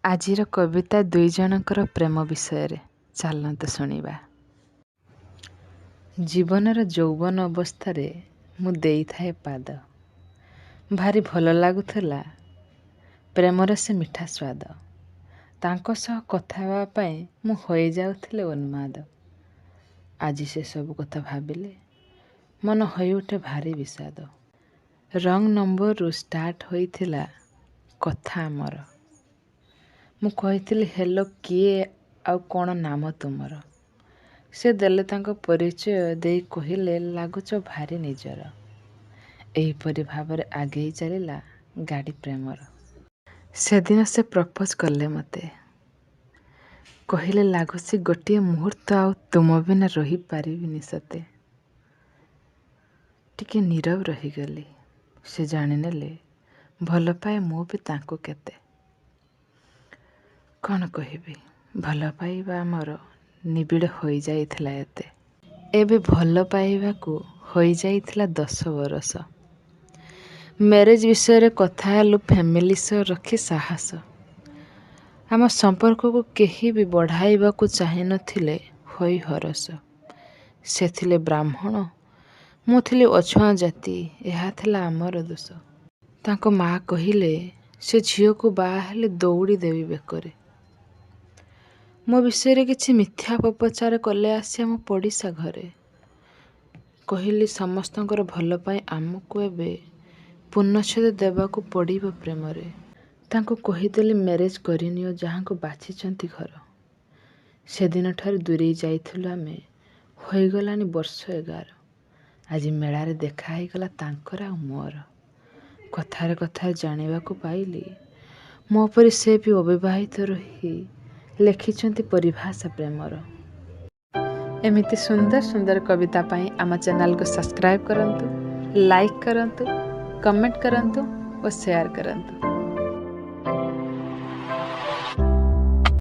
ଆଜିର କବିତା ଦୁଇ ଜଣଙ୍କର ପ୍ରେମ ବିଷୟରେ, ଚାଲନ୍ତୁ ଶୁଣିବା। ଜୀବନର ଯୌବନ ଅବସ୍ଥାରେ ମୁଁ ଦେଇଥାଏ ପାଦ, ଭାରି ଭଲ ଲାଗୁଥିଲା ପ୍ରେମର ସେ ମିଠା ସ୍ୱାଦ। ତାଙ୍କ ସହ କଥା ହେବା ପାଇଁ ମୁଁ ହୋଇଯାଉଥିଲି ଉନ୍ମାଦ। ଆଜି ସେସବୁ କଥା ଭାବିଲେ ମନ ହୋଇଉଠେ ଭାରି ବିଷାଦ। ରଙ୍ଗ ନମ୍ବରରୁ ଷ୍ଟାର୍ଟ ହୋଇଥିଲା କଥା ଆମର। ମୁଁ କହିଥିଲି, "ହେଲୋ, କିଏ ଆଉ କ'ଣ ନାମ ତୁମର?" ସେ ଦେଲେ ତାଙ୍କ ପରିଚୟ ଦେଇ କହିଲେ, "ଲାଗୁଛ ଭାରି ନିଜର।" ଏହିପରି ଭାବରେ ଆଗେଇ ଚାଲିଲା ଗାଡ଼ି ପ୍ରେମର। ସେଦିନ ସେ ପ୍ରପୋଜ କଲେ ମୋତେ। କହିଲେ, "ଲାଗୁଛି ଗୋଟିଏ ମୁହୂର୍ତ୍ତ ଆଉ ତୁମ ବିନା ରହିପାରିବିନି ସତେ।" ଟିକେ ନୀରବ ରହିଗଲି। ସେ ଜାଣିନେଲେ ଭଲପାଏ ମୁଁ ବି ତାଙ୍କୁ କେତେ। କ'ଣ କହିବି, ଭଲ ପାଇବା ଆମର ନିବିଡ଼ ହୋଇଯାଇଥିଲା ଏତେ। ଏବେ ଭଲ ପାଇବାକୁ ହୋଇଯାଇଥିଲା 10 ବରଷ। ମ୍ୟାରେଜ ବିଷୟରେ କଥା ହେଲୁ ଫ୍ୟାମିଲି ସହ ରଖି ସାହସ। ଆମ ସମ୍ପର୍କକୁ କେହି ବି ବଢ଼ାଇବାକୁ ଚାହିଁନଥିଲେ ହୋଇ ହରଷ। ସେ ଥିଲେ ବ୍ରାହ୍ମଣ, ମୁଁ ଥିଲି ଅଛୁଆଁ ଜାତି, ଏହା ଥିଲା ଆମର ଦୋଷ। ତାଙ୍କ ମା କହିଲେ, "ସେ ଝିଅକୁ ବାହା ହେଲେ ଦଉଡ଼ି ଦେବି ବେକରେ।" ମୋ ବିଷୟରେ କିଛି ମିଥ୍ୟା ଅପପ୍ରଚାର କଲେ ଆସି ଆମ ପଡ଼ିଶା ଘରେ। କହିଲି, ସମସ୍ତଙ୍କର ଭଲ ପାଇଁ ଆମକୁ ଏବେ ପୂର୍ଣ୍ଣଚ୍ଛେଦ ଦେବାକୁ ପଡ଼ିବ ପ୍ରେମରେ। ତାଙ୍କୁ କହିଦେଲି, ମ୍ୟାରେଜ କରିନିଅ ଯାହାଙ୍କୁ ବାଛିଛନ୍ତି ଘର। ସେଦିନଠାରୁ ଦୂରେଇ ଯାଇଥିଲୁ ଆମେ, ହୋଇଗଲାଣି ବର୍ଷ 11। ଆଜି ମେଳାରେ ଦେଖା ହେଇଗଲା ତାଙ୍କର ଆଉ ମୋର। କଥାରେ କଥାରେ ଜାଣିବାକୁ ପାଇଲି, ମୋ ପରି ସେ ବି ଅବିବାହିତ ରହି ଲେଖିଛନ୍ତି ପରିଭାଷା ପ୍ରେମର। ଏମିତି ସୁନ୍ଦର ସୁନ୍ଦର କବିତା ପାଇଁ ଆମ ଚ୍ୟାନେଲକୁ ସବସ୍କ୍ରାଇବ୍ କରନ୍ତୁ, ଲାଇକ୍ କରନ୍ତୁ, କମେଣ୍ଟ କରନ୍ତୁ ଓ ସେୟାର କରନ୍ତୁ।